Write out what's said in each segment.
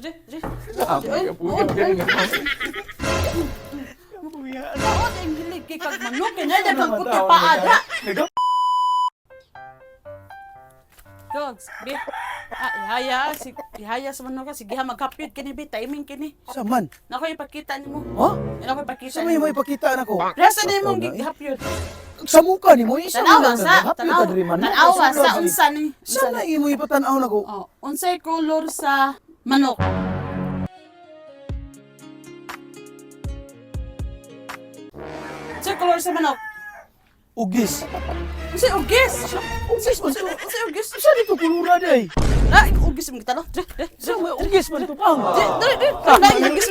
Dre, dre. Ah, Oo, ang hilig kay kag manok kay na daghang puti paa da. Dogs, be. Ah, ihaya si ihaya sa manok ka sige ha maghapit kini be timing kini. Saman? Nako ipakita nimo. Ha? Nako ipakita. Sa may may pakita na ko. Rasa nimo gihapyod. Sa muka ni mo isa Tanawa sa, tanaw. tanawa. Tanawa sa unsa ni. Sa na imo ipatan-aw na ko. Oh, unsay color sa manok? Unsay color sa manok? Ugis. Unsay ugis? Ugis man to. Unsay ugis? Sa dito kulura day. La, ugis mo kita no. Dre, dre, Sa may ugis man to pang. dre, dre, dre. La, ugis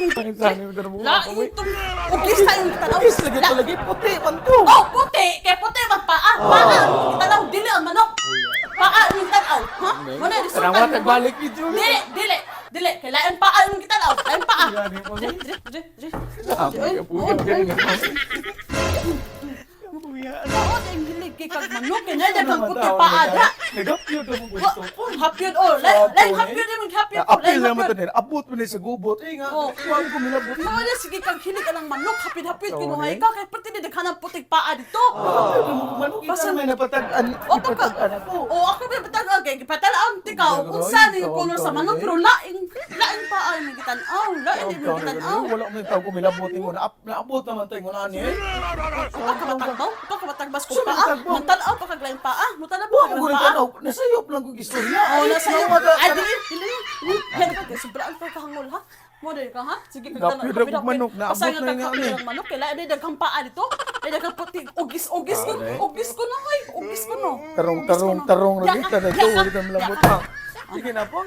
mo. La, itong ugis tayo kita no. Ugis lagi to lagi puti man to. Oh, puti! Kay puti man paa. Paa ang tanaw, dili ang manok. Paa ang tanaw, ha? Muna resulta. Tanawa tagbalik ni Julie. Dili, dili, dili. Kay lain paa ang tanaw, lain paa. Dre, dre, dre, dre. Oo, ang hilig kay kag manok kay na daghang puti paa da. Nagapyod mo gusto. Hapyod oh, lain lain hapyod imong hapyod. Apil naman to nila. Abot mo ni sa gubot. Eh nga, Oh. kuwan ko milabot. Mao na sige kag hilig ka ng manok, hapid-hapid kinuhay ka kay pati ni daghan ang puting paa dito. Apil mo kung manok. Basta- Ikaw may napatag-an. O pa ka. Ipatag-an ako. O ako may patag kay gipatalaan ti ka unsa ni color sa manok pero laing laing paa imong gitan-aw, laing imong gitan-aw. Wala mo yung tao kumilabot mo. Naabot naman tayo ng ani eh. Pa ka matagbaw, pa ka matagbas kung Saan paa. matagbaw? Mantanaw pa kag laing paa, mutanaw pa Wa kag mo laing ko paa. tanaw. Nasayop lang ko istorya. Oh, nasa iyo. Ay, Ay, dili, dili. Yan ka kay sobra ang pagkahangol ha. Mo dili ka ha? Sige kag Gapyod na kog manok, naabot Basta na nga nga kag ani. ang manok kay lain daghang paa dito. Lain daghang puti. Ugis ugis ko, ugis ko no ay, ugis ko no. Tarong tarong tarong ra kita na ito. Wala milabot ha. Sige na po.